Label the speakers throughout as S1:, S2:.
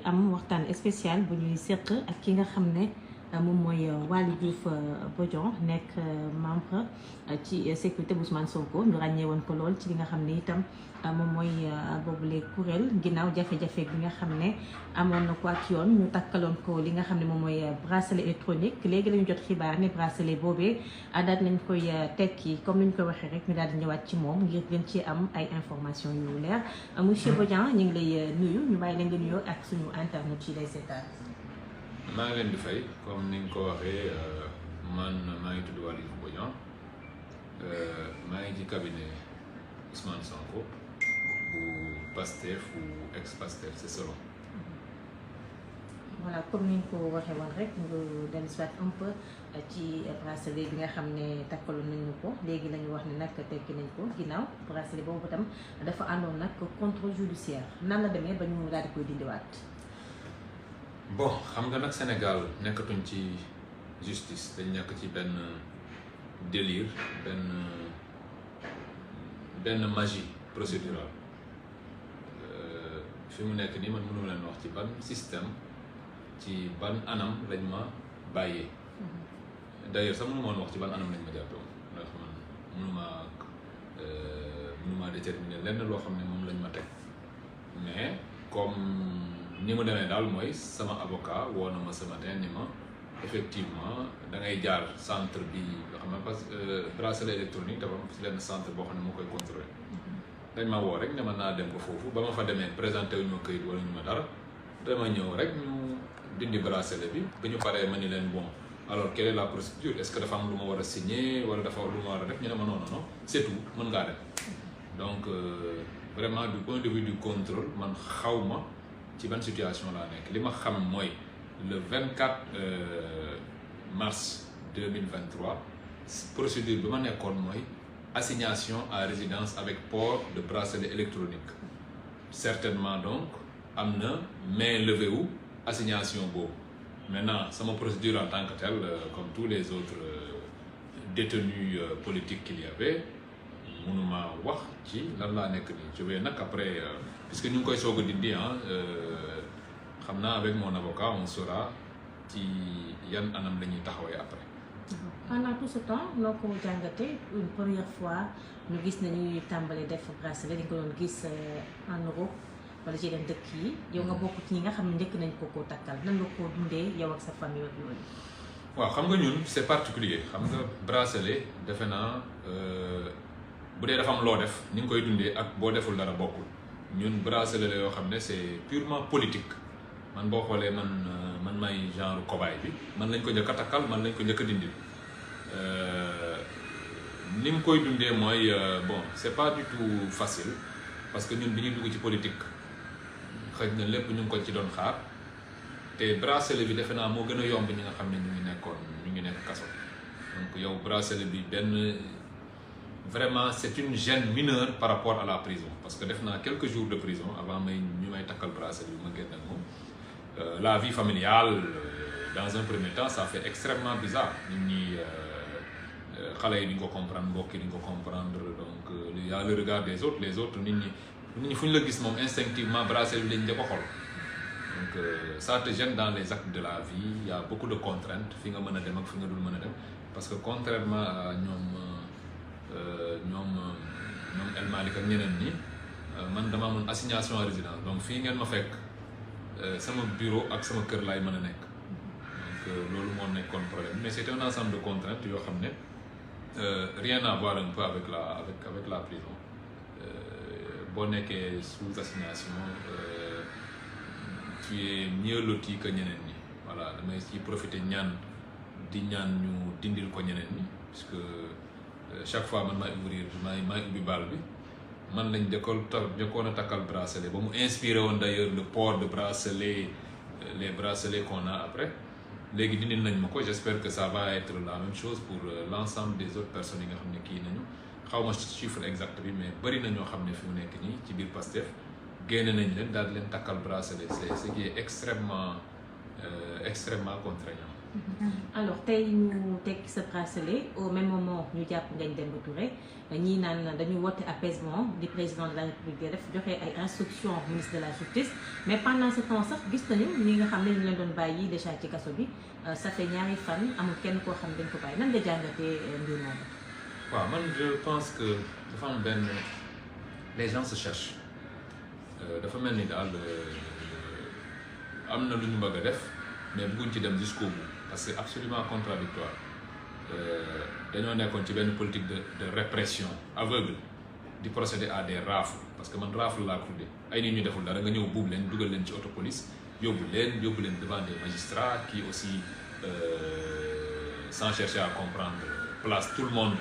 S1: am waxtaan spécial bu ñuy seq ak ki nga xam ne moom mooy Waly Diouf Bodian nekk membre ci sécurité bu Ousmane Sonko ñu ràññee woon ko lool ci li nga xam ne itam moom mooy boobule kuréel ginnaaw jafe-jafe bi nga xam ne amoon na ko ak yoon ñu takkaloon ko li nga xam ne moom mooy bracelet électronique léegi lañu jot xibaar ne bracelet boobee daal nañ koy tekki comme ni ñu ko waxee rek ñu daal di ñëwaat ci moom ngir gën ci am ay information yu leer monsieur Bodian ñu ngi lay nuyu ñu bàyyi la nga nuyoo ak suñu internet yi lay seetaan.
S2: maa ngi leen di fay comme ni nga ko waxee man maa ngi tudd Waly Diouf Bodian maa ngi ci cabinet Ousmane Sonko bu Pastef ou ex-Pastef c'est selon.
S1: voilà comme ni nga ko waxee woon rek nga dellusiwaat un peu ci bracelet bi nga xam ne takkaloon nañu ko léegi la ñu wax ne nag tekki nañ ko ginnaaw bracelet boobu tam dafa àndoon nag contrôle judiciaire nan la demee ba ñu daal di koy dindiwaat.
S2: bon xam nga nag Sénégal nekkatuñ ci justice dañ nekk ci benn délire benn magie procédurale fi mu nekk nii man mënu leen wax ci ban système ci ban anam lañ ma bàyyee d'ailleurs sax mënu ma woon wax ci ban anam lañ ma jàppee ndax man mënuma déterminer lenn loo xam ne moom lañ ma teg mais comme ni mu demee daal mooy sama avocat woo na ma ce matin ni ma effectivement da ngay jaar centre bi nga xam ne parce que bracelet électronique dafa am si lenn centre boo xam ne moo koy contrôler dañ ma woo rek ne ma naa dem ko foofu ba ma fa demee présenté wuñu ma këyit wala ñu ma dara dama ñëw rek ñu dindi bracelet bi ba ñu paree ma ni leen bon alors quelle est la procédure est-ce que dafa am lu ma war a signer wala dafa lu ma war a def ñu ne ma non non non c'est tout mën ngaa dem donc vraiment du point de vue du contrôle man xaw ma ci ban situation laa nekk li ma xam mooy le 24 mars 2023 procédure bi ma nekkoon mooy assignation à résidence avec port de bracelet électronique certainement donc am na main levée wu assignation boobu maintenant sama procédure en tant que telle comme tous les autres détenus politiques qu'il y avait mënuma wax ci lan laa nekk nii je vais nag après puisque ñu ngi koy soog a dindi xam naa avec mon avocat on saura ci yan anam la ñuy taxawee après.
S1: pendant tout ce temps noo ko jàngatee une première fois ñu gis nañu tàmbali def bracelet dañ ko doon gis en Europe wala ci yeneen dëkk yi yow nga bokk ci ñi nga xam ne njëkk nañ ko takkal nan nga koo dundee yow ak sa famille ak yooyu.
S2: waaw xam nga ñun c'est particulier xam nga bracelet defe naa bu dee dafa am loo def ni nga koy dundee ak boo deful dara bokkul ñun bracelet la yoo xam ne c'est purement politique man boo xoolee man may genre cobaye bi man lañ ko njëkk a takkal man lañ ko njëkk a dindil ni mu koy dundee mooy bon c'est pas du tout facile parce que ñun bi ñuy dugg ci politique xëy na lépp ñu ngi ko ci doon xaar te bracelet bi defe naa moo gën a yomb ñi nga xam ne ñu ngi nekk kaso donc yow bracelet bi benn vraiment c'est une gêne mineure par rapport à la prison parce que def naa quelques jours de prison avant ñu may takkal bracelet bi ma génn ak moom la vie familiale dans un premier temps ça fait extrêmement bizarre nit ñi xale yi duñ ko comprendre mbokk yi duñ ko comprendre donc il y a le regard des autres les autres nit ñi fu ñu la gis moom instinctivement bracelet bi lañ njëkk a xool donc ça te gêne dans les actes de la vie il y a beaucoup de contraintes fi nga mën a dem ak fi nga dul mën a dem parce que contrairement à ñoom El Malick ak ñeneen ñi man dama amoon assignation à résidence donc fii ngeen ma fekk sama bureau ak sama kër laay mën a nekk donc loolu moo nekkoon problème mais c'est un ensemble de contraintes yoo xam ne rien à voir un peu avec la prison boo nekkee sous assignation tu es mieux loti que ñeneen ñi voilà damay ci profiter ñaan ñu dindil ko ñeneen ñi puisque chaque fois man maay ouvrir maay ubbi baal bi man lañ jëkkoon a takkal bracelet ba mu inspiré woon d'ailleurs le port de bracelet les bracelets qu'on a après léegi dindil nañ ma ko j'espère que ça va être la même chose pour l'ensemble des autres personnes yi nga xam ne kii nañu xaw ma chiffre exact bi mais bëri na ñoo xam ne fi mu nekk nii ci biir Pastef génne nañ leen daal di leen takkal bracelet c'est ce qui est extrêmement contraignant
S1: alors tey ñu tekki sa bracelet au même moment ñu jàpp Ngagne Demba Touré ñii naan dañu woote apaisement di président de la République def joxe ay instructions ministre de la justice mais pendant ce temps sax gis nañu ñi nga xam ne ñu leen doon bàyyi déjà ci kaso bi ça fait ñaari fan amul kenn koo xam ne dañ ko bàyyi nan nga jàngatee mbir moomu.
S2: waaw man je pense que dafa am benn les gens se cherchent dafa mel ni daal am na lu ñu bëgg a def mais bëgguñ ci dem jusqu'au bout parce que c'est absolument contradictoire dañoo nekkoon ci benn politique de répression aveugle di procéder à des rafles parce que man rafle laa tuddee ay nit ñu deful dara nga ñëw buub leen dugal leen ci auto police yóbbu leen devant des magistrats qui aussi sans chercher à comprendre place tout le monde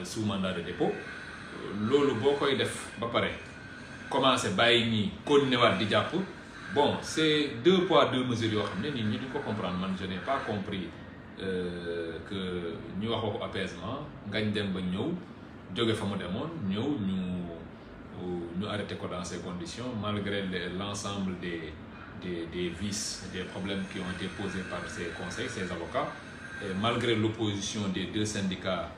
S2: sous mandat de dépôt loolu boo koy def ba pare commencé bàyyi ñii continuer waat di jàpp bon c'est 2 poids 2 mesures yoo xam ne nit ñi duñ ko comprendre man je n'ai pas compris que ñu wax waxu apaisement Ngagne Demba ñëw jóge fa mu demoon ñëw ñu arrêté ko dans ces conditions malgré l'ensemble des vices des problèmes qui ont été posés par ces conseils ces avocats et malgré l'opposition des 2 syndicats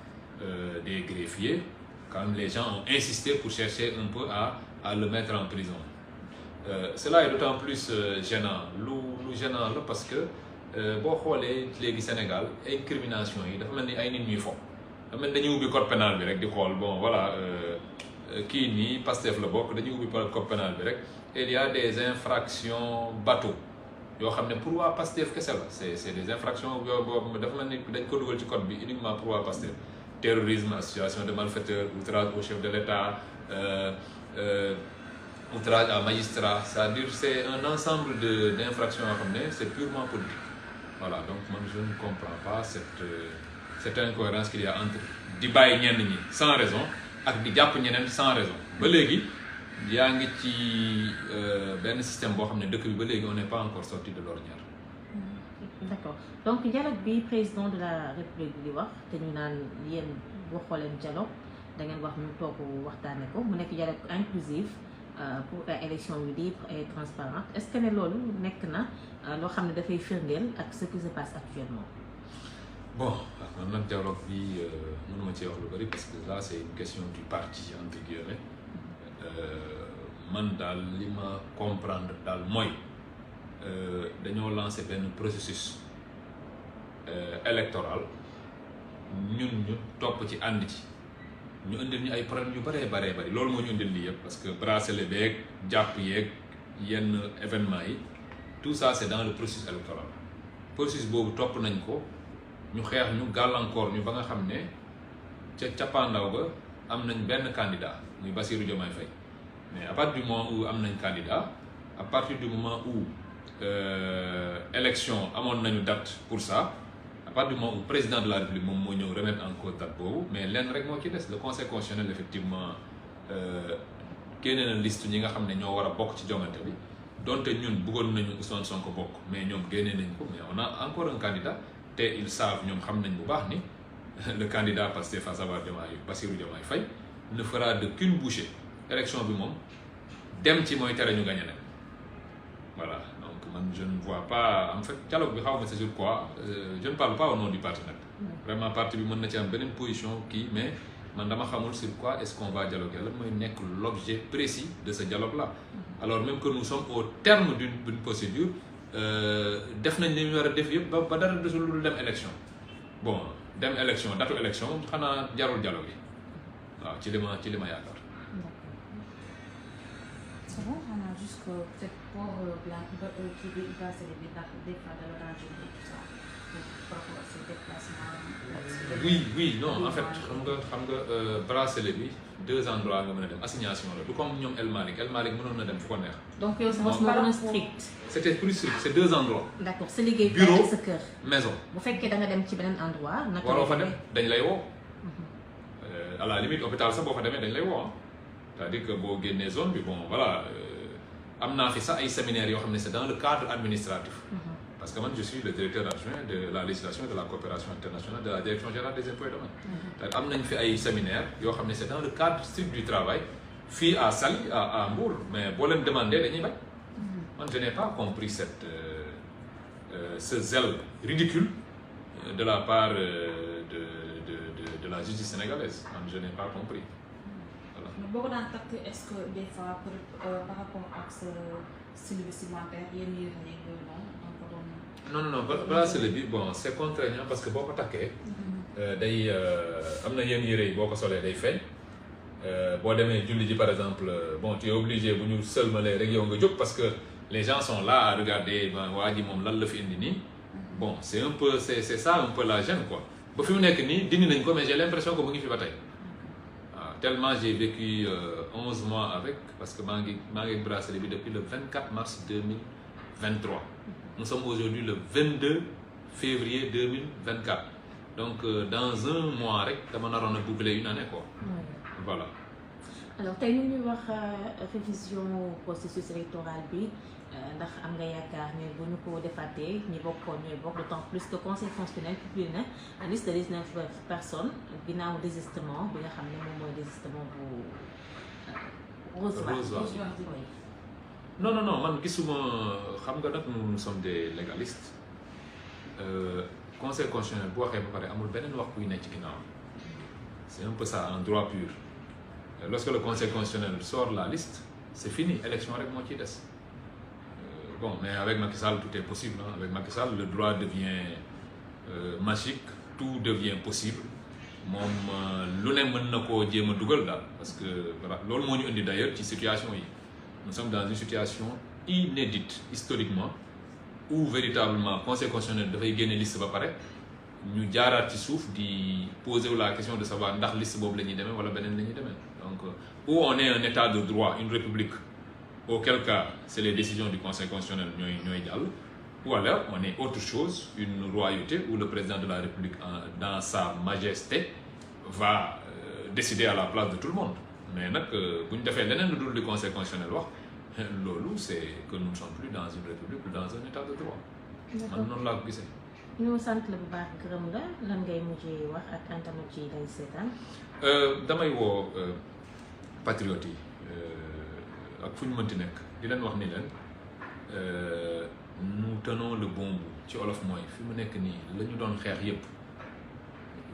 S2: des greffiers quand même les gens ont insisté pour chercher un peu à le mettre en prison cela est d'autant plus gênant lu gênant la parce que boo xoolee léegi Sénégal incrimination yi dafa mel ni ay nit ñuy fo dafa mel ni dañuy ubbi code pénal bi rek di xool bon voilà kii nii Pastef la bokk dañuy ubbi code pénal bi rek et il y a des infractions bateau yoo xam ne pour waa Pastef kese la c'est des infractions boobu dafa mel ni dañ ko dugal ci code bi uniquement pour waa Pastef terrorisme association de malfaiteurs outrage au chef de l'État outrage à magistrat c'est-à-dire c'est un ensemble d'infractions yoo xam ne c'est purement politique voilà donc man je ne comprends pas cette incohérence qu'il y a entre di bàyyi ñenn ñi sans raison ak di jàpp ñeneen sans raison ba léegi yaa ngi ci benn système boo xam ne dëkk bi ba léegi on n'est pas encore sorti de l'ornière.
S1: D'accord donc dialogue bi président de la République bi di wax te ñu naan yéen waxoo leen dialogue da ngeen wax ñu toog waxtaane ko mu nekk dialogue inclusif pour élection yu libre et transparente est-ce que ne loolu nekk na loo xam ne dafay firndeel ak ce qui se passe actuellement.
S2: bon man nag dialogue bi mënuma ci wax lu bari parce que là c'est une question du parti entre guillemets man daal li ma comprendre daal mooy dañoo lancer benn processus électoral ñun ñu topp ci ànd ci ñu indil ñu ay problèmes yu bëree bëri loolu moo ñu indil lii yëpp parce que bracelet beeg jàpp yeeg yenn événements yi tout ça c'est dans le processus électoral processus boobu topp nañ ko ñu xeex ñu gàllankoor ñu ba nga xam ne ca cappaandaw ba am nañ benn candidat muy Bassirou Diomaye Faye mais à partir du moment où am nañ candidat à partir du moment où élection amoon nañu date pour ça à partir du moment où président de la République moom moo ñëw remettre en cause date boobu mais lenn rek moo ci des le conseil constitutionnel effectivement génne na liste ñi nga xam ne ñoo war a bokk ci joŋante bi donte ñun bëggoon nañu Ousmane Sonko bokk mais ñoom génne nañ ko mais on a encore un candidat te ils savent ñoom xam nañ bu baax ni le candidat Pastef à savoir Bassirou Diomaye Faye ne fera de qu'une bouchée élection bi moom dem ci mooy tere ñu gagné nag voilà donc man je ne vois pas en fait dialogue bi xaw ma c'est sur quoi je ne parle pas au nom du parti nag vraiment parti bi mën na ci am beneen position kii mais man dama xamul sur quoi est-ce qu'on va dialoguer lan mooy nekk l'objet précis de ce dialogue là alors même que nous sommes au terme d'une procédure def nañ li ñu war a def yëpp ba dara desul lu dem élection bon dem élection datu élection xanaa jarul dialogue yi waaw ci li ma yaakaar.
S3: C'est bon, on a juste que peut-être pour qui va célébrer des fois de l'orange et tout ça par rapport à ces déplacements.
S2: oui non en fait xam nga bracelet bi 2 endroits nga mën a dem assignation la du comme ñoom El Malick mënoon na dem fu ko neex.
S1: donc yow sa bopp moo gën a strict.
S2: c'était plus strict c'est 2 endroits.
S1: d'accord sa liggéey
S2: bureau
S1: sa kër.
S2: maison.
S1: bu fekkee da nga dem ci beneen endroit. naka
S2: waroo fa dem dañ lay woo. à la limite hôpital sax boo fa demee dañ lay woo c'est-à-dire que boo génnee zone bi bon voilà am naa fi sax ay séminaires yoo xam ne c'est dans le cadre administratif. Parce que moi, je suis le directeur adjoint de la législation et de la coopération internationale de la direction générale des impôts et domaines. am nañ fi ay séminaires yoo xam ne c'est dans le cadre strict du travail fii à Saly à Mbour mais boo leen demandé dañuy bañ. man je n'ai pas compris ce zèle ridicule de la part de la justice sénégalaise. Je n'ai pas compris. Voilà.
S3: Mais boo ko daan takk est-ce que des fois par rapport ak sa style vestimentaire yenn yére yi
S2: non bracelet bi bon c'est contraignant parce que boo ko takkee day am na yenn yére yi boo ko solee day feeñ boo demee julli ji par exemple bon tu es obligé bu ñu sëlmalee rek yow nga jóg parce que les gens sont là à regarder waa ji moom lan la fi indi nii bon c'est un peu c'est ça un peu la gêne quoi ba fi mu nekk nii dindi nañ ko mais j'ai l'impression que mu ngi fi ba tey waaw tellement j'ai vécu 11 mois avec parce que maa ngi bracelet bi depuis le 24 mars 2023 nous sommes aujourd'hui le 22 février 2024 donc dans un mois rek dama naroon a doubler une année quoi voilà.
S1: alors tey ñu ngi wax révision processus électoral bi ndax am nga yaakaar ne bu ñu ko defaatee ñi bokkoon ñooy bokk d'autant plus que conseil constitutionnel publié na liste de 19 personnes ginnaaw désistement bi nga xam ne moom mooy désistement bu Rose Wardini.
S2: non man gisuma xam nga nag nous sommes des légalistes conseil constitutionnel bu waxee ba pare amul beneen wax buy nekk ci ginnaaw c'est un peu ça en droit pur lorsque le conseil constitutionnel sort la liste c'est fini élection rek moo ciy des bon mais avec Macky Sall tout est possible hein. Avec Macky Sall le droit devient magique tout devient possible moom lu ne mën na koo jéem a dugal daal parce que voilà loolu moo ñu indi d'ailleurs ci situation yi nous sommes dans une situation inédite historiquement où véritablement conseil constitutionnel dafay génne liste ba pare ñu jaaraat ci suuf di poser la question de savoir ndax liste boobu la ñuy demee wala beneen la ñuy demee donc où on est un état de droit une république auquel cas c'est les décisions du conseil constitutionnel ñooy jàll ou alors on est autre chose une royauté où le président de la république dans sa majesté va décider à la place de tout le monde mais nag bu ñu defee leneen lu dul di conseil constitutionnel wax loolu c'est que nous ne sommes plus dans une république ou dans un état de droit man noonu laa ko gisee
S1: ñu sant la bu baax gërëm la lan ngay mujjee wax ak internet ci lay seetaan
S2: damay woo patriotes yi ak fu ñu mënti nekk di leen wax ni leen nous tenons le bon bout ci olof mooy fi mu nekk nii la ñu doon xeex yépp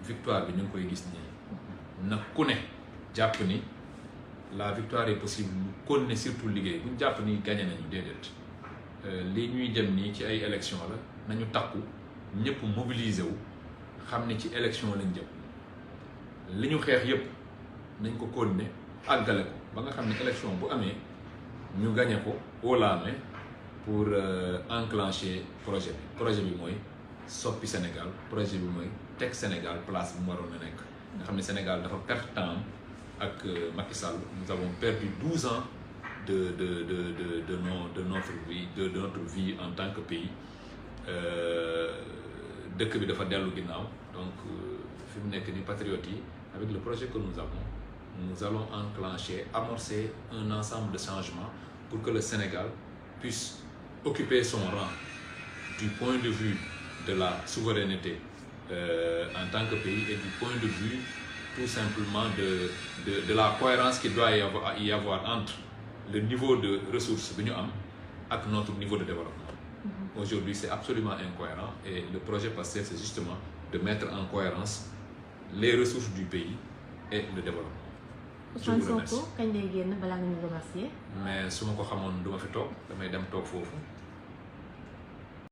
S2: victoire bi ñu ngi koy gis nii nag ku ne jàpp ni la victoire est possible lu kon ne surtout liggéey bu ñu jàpp ni gagné nañu déedéet li ñuy dem nii ci ay élection la nañu takku ñëpp mobiliser wu xam ne ci élection lañ jëm li ñu xeex yépp nañ ko continuer àggale ko ba nga xam ne élection bu amee ñu gagné ko haut la main pour enclencher projet bi mooy soppi Sénégal projet bi mooy teg Sénégal place bu mu waroon a nekk nga xam ne Sénégal dafa perte temps ak Macky Sall nous avons perdu 12 ans de notre vie en tant que pays dëkk bi dafa dellu ginnaaw donc fi mu nekk ni patriotes yi avec le projet que nous allons amorcer un ensemble de changements pour que le Sénégal puisse occuper son rang du point de vue de la souveraineté en tant que pays et du point de vue tout simplement de la cohérence qu'il doit y avoir entre le niveau de ressources bi ñu am ak notre niveau de développement. Aujourd'hui, c'est absolument incohérent et le projet PASTEF, c'est justement de mettre en cohérence les ressources du pays et le développement.
S1: Ousmane Sonko kañ lay génn balaa nga ñu remercier.
S2: mais su ma ko xamoon du ma fi toog damay dem toog foofu.